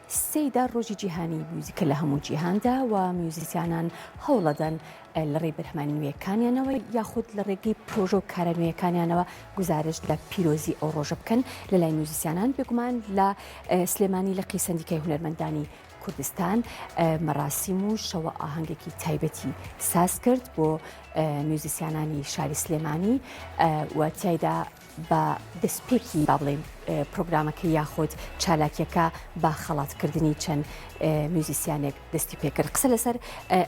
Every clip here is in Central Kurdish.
سێیدا ڕۆژی جیهانی میوزیکە لە هەموو جیهاندا و میوزیسیانان هەوڵەدەن لە ڕێی بەرهەمە نوێکانیانەوە یاخود لە ڕێگەی پرۆژە و کارە نوێیەکانیانەوە گوزارشت لە پیرۆزی ئەو ڕۆژە بکەن لە لای میوزیسیانان بێگومان لە سلێمانی لقی سەندیکای هونەرمەندانی کوردستان مەراسیم و شەوە ئاهەنگێکی تایبەتی ساز کرد بۆ میوزیسیانانی شاری سلێمانی و تیایدا بە دەستپێکی با بڵێین پرۆگرامەکە یاخود چالاکیەکە بە خەڵاتکردنی چەند میوزیسیانێک دەستی پێکرد قسە لەسەر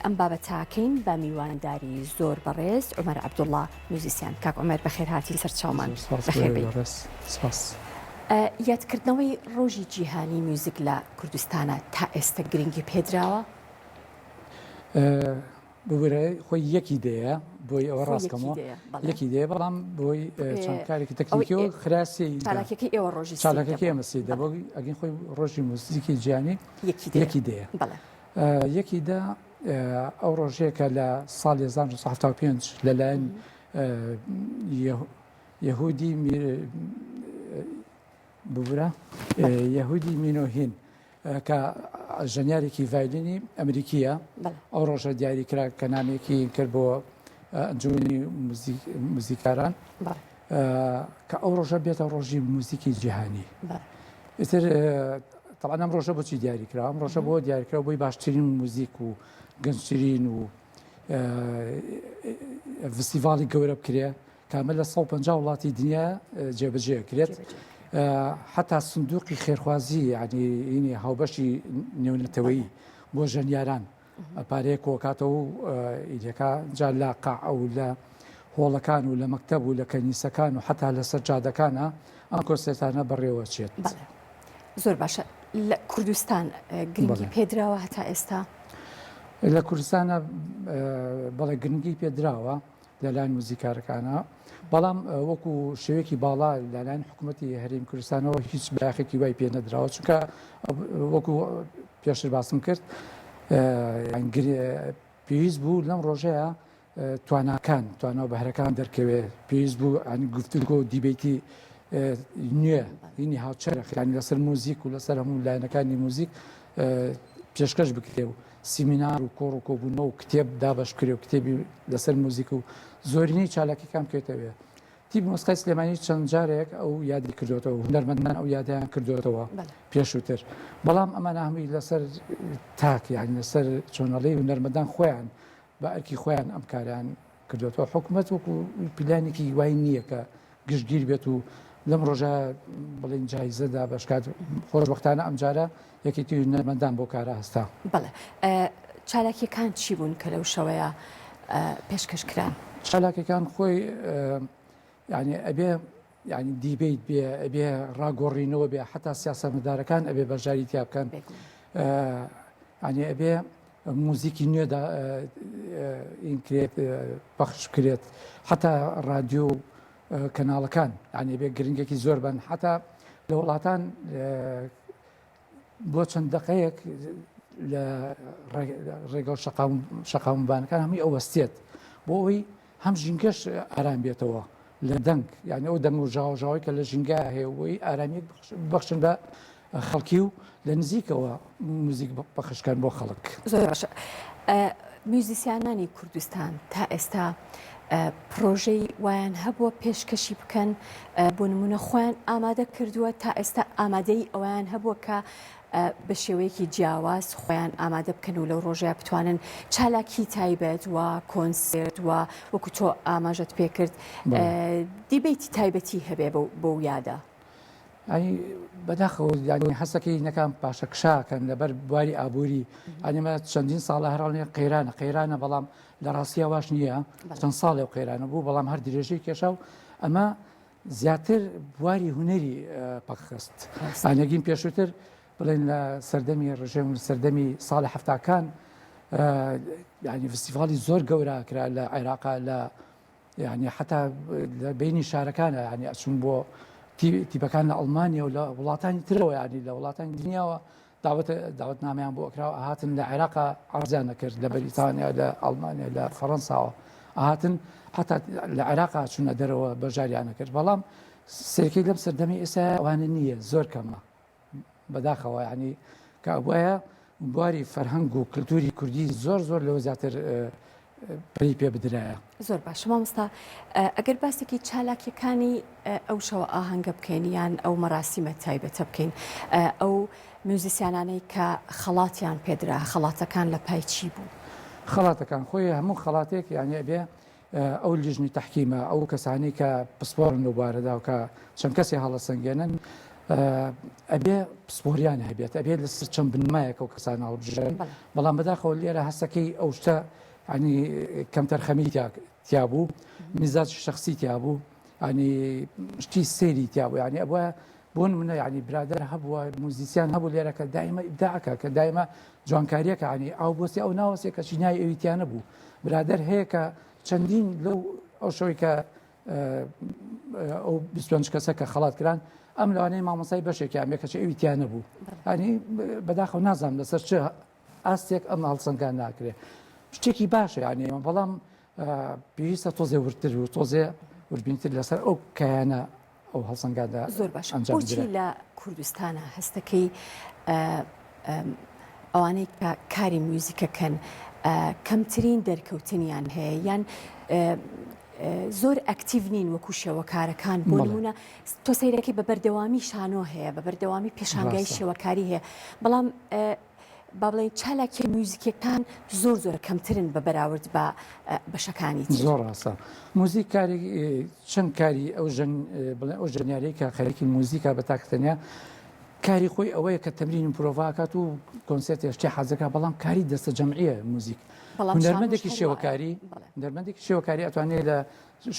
ئەم بابەتاکەین بە میوانداری زۆر بەڕێز عومەر عەبدوڵڵا میوزیسیان کاک عومەر بەخێرهاتی سەر چاومان بەخێر بێی. سپاس. یادکردنەوەی ڕۆژی جیهانی میوزیک لە کوردستانە تا ئێستە گرنگی پێدراوە؟ ببورە خۆی یەکی دەیە بۆی ئەوە ڕاستکەمەوە یەکی دەیە بەڵام بۆی چەند کارێکی تەکنیکی و خراسی چالاکیەکەی ئێوە ڕۆژی چالاکەکەی ئێمە سی دە بۆ ئەگەین خۆی ڕۆژی موزیکی جیهانی یەکی دەیە یەکی دە ئەو ڕۆژەیە کە لە ساڵی 1975 لەلایەن یهودی ببورە یهودی مینۆهین کە ژەنیارێکی ڤایلینی ئەمریکییە، ئەو ڕۆژە دیاری کرا کە نامەیەکی کرد بۆ ئەنجومەنی موزیکاران کە ئەو ڕۆژە بێتە ڕۆژی موزیکی جیهانی. ئیتر تەبعەن ئەم ڕۆژە بۆچی دیاری کرا؟ ئەم ڕۆژە بۆ دیاری کرا بۆی باشترین موزیک و گەنجترین و فستیڤاڵی گەورە بکرێ کە ئەمە لە 150 وڵاتی دنیا جێبەجێ کرێت حتا سندوقی خێرخوازی یعنی ئینی هاوبەشی نێونەتەوەیی بۆ ژەنیاران پارەیە کۆکاتەوە و ئیدەکە جا لە قاع و لە هۆڵەکان و لە مەکتەب و لە کەنیسەکان و حتا لەسەر جادەکانە ئەم کۆنسێرتانە بەڕێوە چێت. زۆر باشە لە کوردستان گرنگی پێدراوە هەتا ئێستا؟ لە کوردستانە بەڵێ گرنگی پێدراوە لەلایەن موزیکارەکانە، بەڵام وەکو شێوەیەکی باڵا لەلایەن حکوومەتی هەرێمی کوردستانەوە هیچ بایەخێکی وای پێ نەدراوە، چونکە وەکو پێشتر باسم کرد پێویست بوو لەم ڕۆژەیە تواناکان توانا و بەهرەکان دەرکەوێ پێویست بوو ئەنی گفتوگۆ و دیبەیتی نوێ هینی هاوچەرخ یانی لەسەر موزیک و لەسەر هەموو لایەنەکانی موزیک پێشکەش بکرێ و سیمینار و کۆڕ و کۆبوونەوە و کتێب دابەش بکرێ و کتێبی لەسەر موزیک و زۆرینەی چالاکیەکان بکەوێتەوێ. تیپی مۆسیقای سلێمانی چەند جارێک ئەو یادی کردوێتەوە هونەرمەندان ئەو یادیان کردوێتەوە پێشووتر بەڵام ئەمانە هەمووی لەسەر تاک یان لەسەر چۆنەڵی هونەرمەندان خۆیان بە ئەرکی خۆیان ئەم کاریان کردوێتەوە حکومەت وەکو پلانێکی وای نییە کە گشتگیر بێت و لەم ڕۆژە بڵێن جایزە دابەشکات خۆشبەختانە ئەمجارە یەکێتی هونەرمەندان بۆ کارە هەستا. بەڵێ چالاکیەکان چی بوون کە لەو شەوەیە پێشکەش کران؟ چالاکیەکان خۆی یعنی ئەبێ یعنی دیبیت بێ ئەبێ ڕاگۆڕینەوە بێ حتا سیاسەتمەدارەکان ئەبێ بەشداری تیا بکەن یعنی ئەبێ موزیکی نوێدا ئینکرێت پەخش بکرێت حتا ڕادیۆ و کەناڵەکان یعنی بێ گرنگێکی زۆر بن حتا لە وڵاتان بۆ چەند دقەیەک لە ڕێگە و شەقامبانەکان هەمووی ئەوەستێت بۆ ئەوەی هەم ژینگەش ئارام بێتەوە لە دەنگ یعنی ئەو دەنگ و ژاوەژاوی کە لە ژینگە هەیە بۆی ئارامیەک بەخشن بە خەڵکی و لە نزیکەوە موزیک پەخشکەن بۆ خەڵک. زۆر باشە میوزیسیانانی کوردستان تا ئێستا پرۆژەی وایان هەبووە پێشکەشی بکەن بۆ نمونە خۆیان ئامادە کردووە تا ئێستا ئامادەی ئەویان هەبووە کە بە شێوەیەکی جیاواز خۆیان ئامادە بکەن و لەو ڕۆژەیە بتوانن چالاکی تایبەت و کۆنسێرت و وەکو تۆ ئاماژەت پێکرد دیبەیتی تایبەتی هەبێ بەو یادە. یانی بەداخەوە یانی هەستەکەی نەکان پاشەکشاکەن لەبەر بواری ئابووری ئەنیمە چەندین ساڵە هەراڵێ قەیرانە قەیرانە بەڵام لە ڕاستیە واش نییە چەند ساڵێ و قەیرانە بوو بەڵام هەر درێژەی کێشا و ئەمە زیاتر بواری هونەری پەکخست ئانەگین پێشووتر بڵێن لە سەردەمی ڕژێم و سەردەمی ساڵی هەفتاکان ینی فستیڤاڵی زۆر گەورە کرا لە عێراقا لە یانی حتا لە بینی شارەکانە یانی ئەچون بۆ تیپەکان لە ئەڵمانیا و لە وڵاتانی ترەوە ینی لە وڵاتانی دنیاوە داوەت داوەتنامیان بۆ ئەکرا هاتن لە عێراق عرضیان نەکرد لە بەریتانیا لە ئەڵمانیا لە فەڕەنساوە هاتن حتا لە عێراق چونە دەرەوە بەژاریان نەکرد بەڵام سێرکەی لەم سەردەمی ئێستا ئەوانە نییە زۆر کەمە بەداخەوە یانی. کە ئەبوایە بواری فەرهەنگ و کلتوری کوردی زۆر زۆر لەوە زیاتر پەرەی پێ بدرایە. زۆر باشە مامۆستا ئەگەر باسێکی چالاکیەکانی ئەو شەوە ئاهەنگە بکەین یان ئەو مەراسیمە تایبەتە بکەین ئەو میوزیسیانانەی کە خەڵاتیان پێدرا خەڵاتەکان لە پای چی بوو؟ خەڵاتەکان خۆی هەموو خەڵاتێک یانی ئەبێ ئەو لیژنەی تەحکیمە، ئەو کەسانەی کە پسپۆڕن لەو بوارەدا و کە چەند کەسێ هەڵەسەنگێنن، ئەبێ پسپۆریان هەبێت، ئەبێ لەسەر چەند بنەمایەک ئەو کەسانە هەڵبژێرن، بەڵام بەداخەوە لێرە هەستەکەی ئەو شتە ینی کەمتەرخەمی تیا بوو، میزاجی شەخسی تیا بوو، ینی شتی سەیری تیا بوو، ینی ئەبوایە بۆ نمونە ینی برادەر هەبووە موزیسیان هەبوو لێرە کە دایمە ئیبداعەکە کە دایمە جوانکاریەکە ینی ئاو بۆسێ ئەو ناوەسێ کەچی ناوی ئەوی تیا نەبوو برادەر هەیە کە چەندین لەو ئەو شەوەی کە ئەو 25 کەسە کە خەڵات کران ئەم لەوانەیە مامۆسای بەشێکیان بێ کەچی ئەوی تیا نەبوو ینی بەداخەوە نازانم لەسەر چ ئاستێک ئەم هەڵسەنگان ناکرێ شتێکی باشە یعنی بەڵام پێویستە تۆزێ وردتر و تۆزێ وردبینتر لەسەر ئەو کایانە ئەو هەڵسەنگاندە زۆر باشە بۆچی لە کوردستانە هەستەکەی ئەوانەی کە کاری میوزیکەکەن کەمترین دەرکەوتنیان هەیە یان زۆر ئەکتیڤ نین وەکو شێوەکارەکان بۆ نمونە تۆ سەیرەکەی بە بەردەوامی شانۆ هەیە بە بەردەوامی پێشانگای شێوەکاری هەیە بەڵام با بڵێین چالاکیە میوزیکیەکان زۆر زۆر کەمترن بە بەراورد بە بەشەکانی تر. زۆر ڕاستە موزیک کاری چەند کاری ئەو ژەن بڵێن ئەو ژەنیارەی کە خەریکی موزیکە بە تاک تەنیا کاری خۆی ئەوەیە کە تەمرین و پرۆڤا کات و کۆنسێرت شتی حەزەکە بەڵام کاری دەستە جەمعیە موزیک بەڵام هونەرمەندێکی شانۆش هەر وایە. شێوەکاری بەڵێ. هونەرمەندێکی شێوەکاری ئەتوانێت لە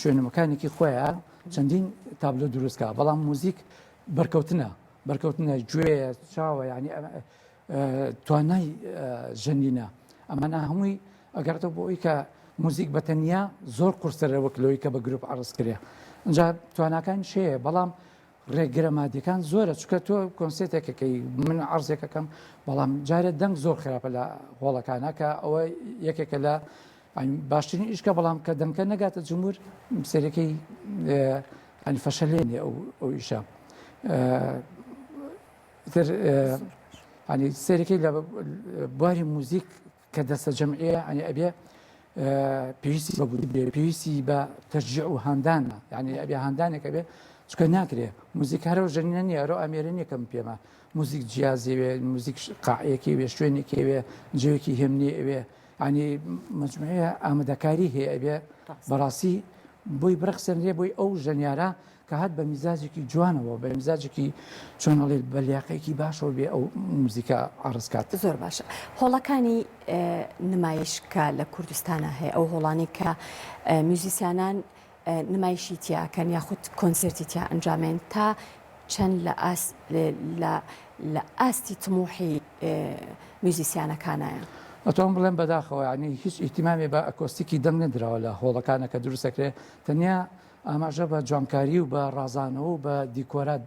شوێنەکانێکی خۆیان چەندین تابلۆ دروست کا بەڵام موزیک بەرکەوتنە بەرکەوتنە گوێیە چاوە یعنی توانای ژەنینە ئەمانە هەمووی ئەگەڕێتەوە بۆ ئەوی کە موزیک بە تەنیا زۆر قورسەرە وەک لەوەی کە بە گروپ عەرز کرێ ئینجا تواناکان شەیە بەڵام ڕێگرە مادیەکان زۆرە چونکە تۆ کۆنسێتێکەکەی من عەرزێکەکەم بەڵام جارێ دەنگ زۆر خراپە لە هۆڵەکانە کە ئەوە یەکێکە لە باشترین ئیشکە بەڵام کە دەنگکە نەگاتە جمهور سەرەکەی ئەنی فەشەلێنێ ئەو ئەو ئیشە تر ئەنی سەرەکەی لە بواری موزیک کە دەستە جەمعیە ئەنی ئەبێ پێویستی بە بودجە پێویستی بە تەشجیع و هاندانە یعنی ئەبێ هاندانێک ئەبێ چونکە ناکرێ موزیک هەرەو ژەنینە نییە ئەرۆ ئامێرە نییە کە من پێمە موزیک جیازێوێ موزیک قاعەیەکی وێ شوێنێکی وێ جێوێکی هێمنی ئەوێ ینی مجموعەیە ئامادەکاری هەیە ئەبێ بەڕاستی بۆی برەخسێنرێ بۆی ئەو ژەنیارە کە هات بە میزاجێکی جوانەوە بە میزاجێکی چۆن ئەڵێ بە لیاقەیەکی باشەوە بێ ئەو موزیکە عەڕز کات. زۆر باشە هۆڵەکانی نمایش کە لە کوردستانا هەیە ئەو هۆڵانەی کە میوزیسیانان نمایشی تیا ئەکەن یاخود کۆنسێرتی تیا ئەنجامێن تا چەند لە ئاست لە لە ئاستی تموحی میوزیسیانەکانایە؟ ئەتوانم بڵێم بەداخەوە یانی هیچ ئیهتیمامێ بە ئەکۆستیکی دەنگ نەدراوە لە هۆڵەکانە کە دروست ئەکرێ تەنیا ئاماژە بە جوانکاری و بە ڕازانەوە و بە دیکۆرات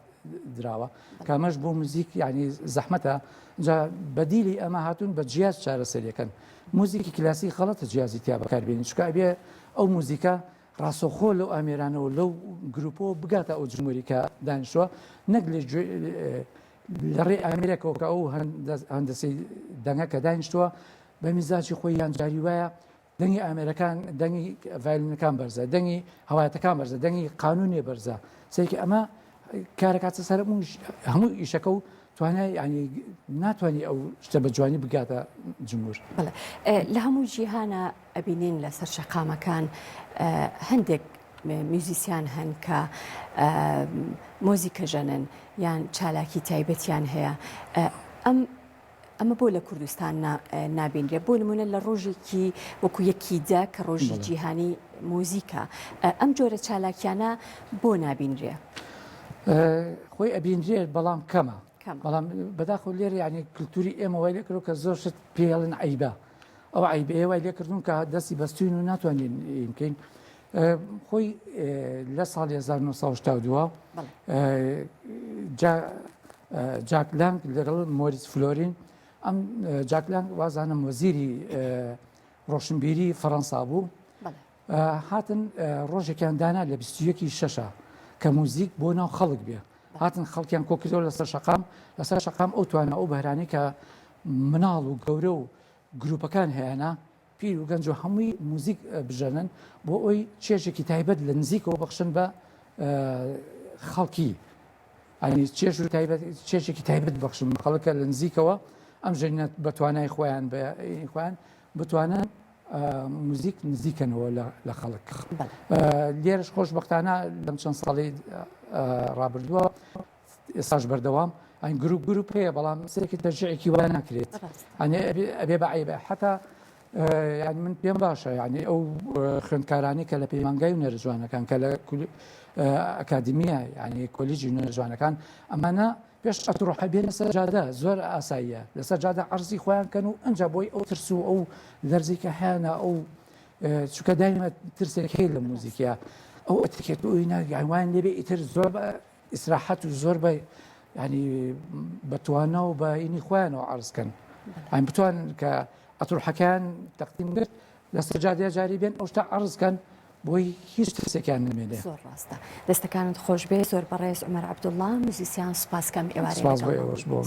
دراوە کە ئەمەش بۆ موزیک یعنی زەحمەتە جا بەدیلی ئەمە هاتوون بە جیاز چارەسەریەکەن موزیکی کلاسی غەڵەتە جیازی تیا بەکاربێنی چونکە ئەبێ ئەو موزیکە ڕاستەوخۆ لەو ئامێرانەوە لەو گروپەوە بگاتە ئەو جمهوری کە دانیشتووە نەک لە لە ڕێی ئامێرێکەوە کە ئەو هەندەسەی دەنگە کە دانیشتووە بە میزاجی خۆی یان جاری وایە دەنگی ئامێرەکان دەنگی ڤایلینەکان بەرزە دەنگی هەوایەتەکان بەرزە دەنگی قانونێ بەرزە سێکی ئەمە کارەکاتە سەر هەموو ئیشەکە و توانای ینی ناتوانانی ئەو شتە بە جوانی بگاتە جمهور لە هەموو جیهانە ئەبینین لەسەر شەقامەکان هەندێک میوزیسیان هەن کە مۆزیکە ژەنن یان چالاکی تایبەتیان هەیە ئەم ئەمە بۆ لە کوردستان نابینرێ؟ بۆ نمونە لە ڕۆژێکی وەکو یەکی دە کە ڕۆژی جیهانی مۆزیکە ئەم جۆرە چالاکیانە بۆ نابینرێ؟ خۆی ئەبینرێت بەڵام کەمە بەڵام بەداخەوە لێرە یعنی کللتوری ئێمە وای لێکرد کە زۆر شت پێڵن عیبە ئەو عیبەیە وای لێکردون کە دەستی بەستوین و ناتوانین بکەین خۆی لە ساڵی 1972 جاک لانگ لەگەڵ مۆریس فلۆرین ئەم جاک لانگ وازانم وەزیری ڕۆشنبیری فەڕەنسا بوو هاتن ڕۆژێکیان دانا لە 21 شەشە کە موزیک بۆ ناو خەڵک بێ. هاتن خەڵکیان کۆکردەوە لەسەر شەقام لەسەر شەقام ئەو توانا ئەو بەهرانەی کە مناڵ و گەورە و گروپەکان هەیەە پیر و گەنج و هەمووی موزیک بژەنن بۆ ئەوی چێژێکی تایبەت لە نزیکەوە بەخشن بە خەڵکی ئەنی چێژ و تایبەت چێژێکی تایبەت بەخشن بە خەڵکە لە نزیکەوە ئەم ژەنە بە توانای خۆیان بە خۆیان بتوانن موزیک نزیکەنەوە لە خەڵک لێرش خۆشببختانە لەم چەند ساڵی ڕابردووە ئێستاش بەردەوام ئەین گروپ گروپ هەیە بەڵام سێکی تەرجیعێکی وا ناکرێت ئەبێ بە عیبە حتا یعنی من پێم باشە یعنی ئەو خوێندکارانی کە لە پەیمانگای و نەرجوانەکان کە لە ئەکادمیە یعنی کۆلیجی نەرجوانەکان ئەمانە پێش ئەتڕۆحە بێنە سەر جادە زۆر ئاساییە لەسەر جادە عەرزی خۆیان کەن و ئەنجا بۆی ئەو ترس و ئەو لەرزی کە هەیانە ئەو چونکە دایمە ترسێک هەیە لە موزیکیا ئەو ئەتیکێت و ئەوی ناگەوان لێبێ ئیتر زۆر بە ئیسراحەت و زۆر بە ینی بە توانا و بە ئینی خۆیانەوە عرضکەن ئەم بتوان کە ئەتروحەکان تەقدیم کرد لەسەر جادە جاری بێن ئەو شتە عرضکەن بۆی هیچ ترسێکیان نمێنێ. زۆر ڕاستە. دەستەکانت خۆش بێ زۆر بەڕێز عومەر عەبدوڵڵا موزیسیان سوپاس کەم ئێوارەی سپاس بۆ لەگەڵمان ئێوەش بووی. بۆ.